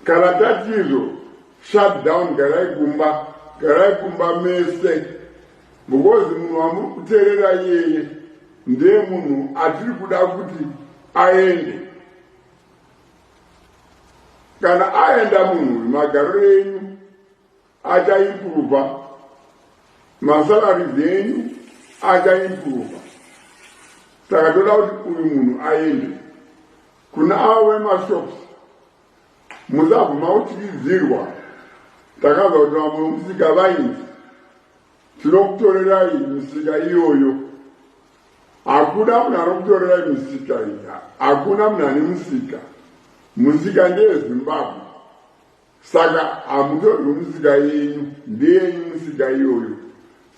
Kana tati izvo shut down garai kumba, garai kumba mese because munhu wamuri kuteerera iyeye ndiye munhu atiri kuda kuti aende. Kana aenda munhu uyu magariro enyu achaimprova, masalaries enyu achaimprova. Saka toda kuti uyu munhu aende. Kuna avo vemashops musabvuma kutyidzirwa. Takanzwa kuti vamwe vemusika vainzi tinokutorerai misika iyoyo. Hakuna munhu anokutorerai misika iyi, hakuna munhu ane musika. Musika ndeyeZimbabwe, saka hamutorwi musika yenyu, ndeyenyu musika iyoyo.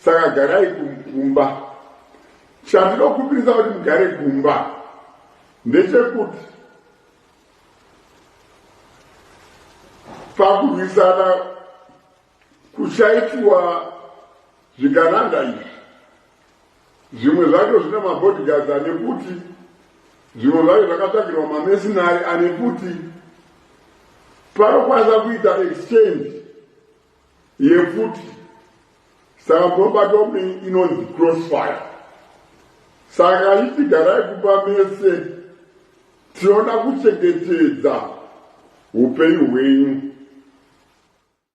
Saka garai kumba. Chandinokumbirisa kuti mugare kumba ndechekuti pakurwisana kuchaitiwa zvigananda izvi, zvimwe zvacho zvine mabodyguards ane pfuti, zvimwe zvacho zvakatsvagirwa mamesinari ane pfuti. Panokwanisa kuita exchange yepfuti, saka munobatwa mune inonzi crossfire. Saka ichigarai kumba mese, tinoda kuchengetedza upenyu hwenyu.